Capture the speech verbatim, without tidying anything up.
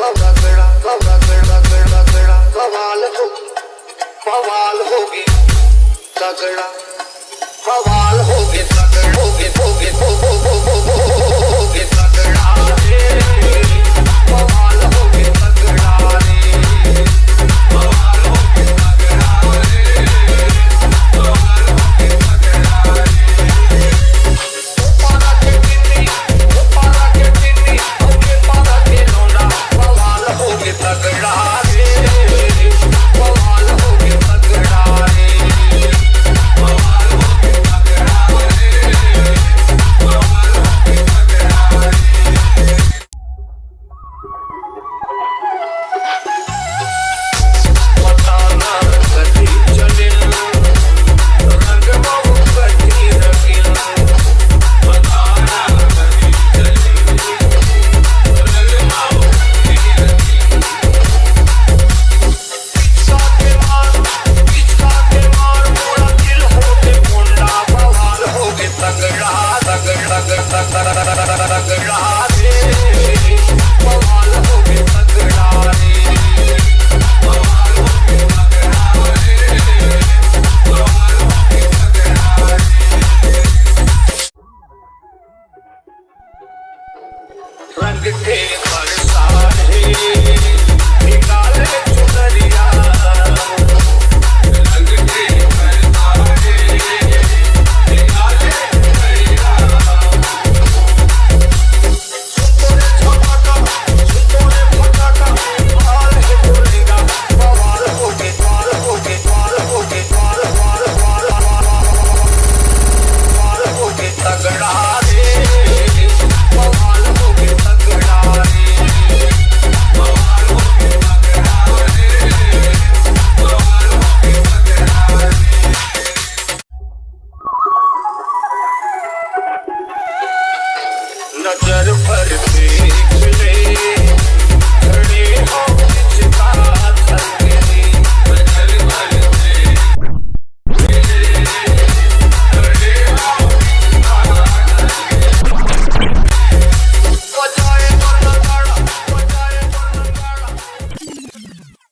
तगड़ा, तगड़ा, तगड़ा, तगड़ा, बवाल हो, बवाल होगी, तगड़ा, बवाल होगी, तगड़ा, होगी, होगी, हो, हो, हो, हो, हो, हो, होगी, तगड़ा रे, बवाल होगी, तगड़ा रे, बवाल होगी, तगड़ा रे, बवाल होगी, तगड़ा रे। रंग के बरसात है।